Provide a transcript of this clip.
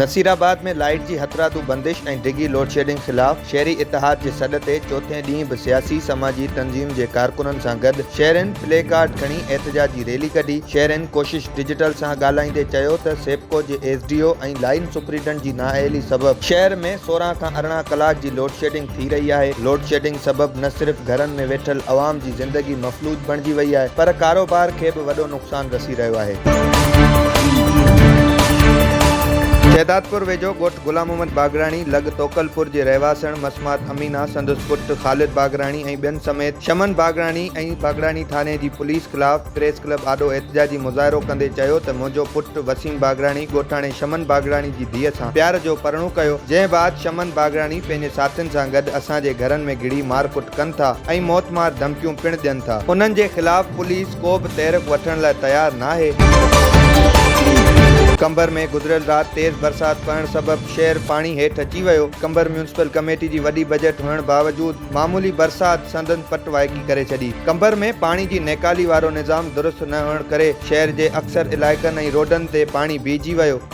Nasirabad ۾ light جي هٿرادو بندش ۽ ڊگهي لوڊشيڊنگ خلاف شهري اتحاد جي سڏ تي چوٿين ڏينهن به سياسي سماجي تنظيم جي ڪارڪنن سان گڏ شهرين پلي ڪارڊ کڻي احتجاجي ريلي ڪڍي. شهرين ڪوشش ڊجيٽل سان ڳالهائيندي چيو ته سيپڪو جي S D O ۽ line superintendent جي نااهلي سبب شهر ۾ 16 کان 18 ڪلاڪ جي لوڊشيڊنگ ٿي رهي آهي، لوڊشيڊنگ سبب نه صرف گهرن ۾ ويٺل عوام جي زندگي مفلوج بڻجي وئي آهي پر ڪاروبار کي به وڏو نقصان رسي رهيو آهي. شهدادپور ويجهو ڳوٺ غلام محمد باگراڻي لڳ توڪلپور جي رهواسڻ مسمات امينا سندس پٽ خالد باگراڻي ۽ ٻين سميت شمن باگراڻي ۽ باگراڻي ٿاڻي جي پوليس خلاف پريس ڪلب آڏو احتجاجي مظاهرو ڪندي چيو ته منهنجو پٽ وسيم باگراڻي ڳوٺاڻي شمن باگراڻي جي ڌيء سان پيار جو پرڻو ڪيو جنهن بعد شمن باگراڻي پنهنجي ساٿين سان گڏ اسان جي گهرن ۾ گهڙي مارڪٽ ڪن ٿا ۽ موتمار ڌمڪيون پڻ ڏين ٿا انهن جي خلاف پوليس ڪو به تحرڪ وٺڻ لاء تيار ناهي. قمبر ۾ گذريل رات تيز برسات پوڻ سبب شهر پاڻي هيٺ اچي ويو، قمبر ميونسپل ڪميٽي جي وڏي بجيٽ هئڻ باوجود معمولي برسات سندن پٽ وائکي ڪري ڇڏي. قمبر ۾ پاڻي جي نيڪالي وارو نظام درست نه هئڻ ڪري شهر جي اڪثر علائقن ۽ روڊن تي پاڻي بيهجي ويو.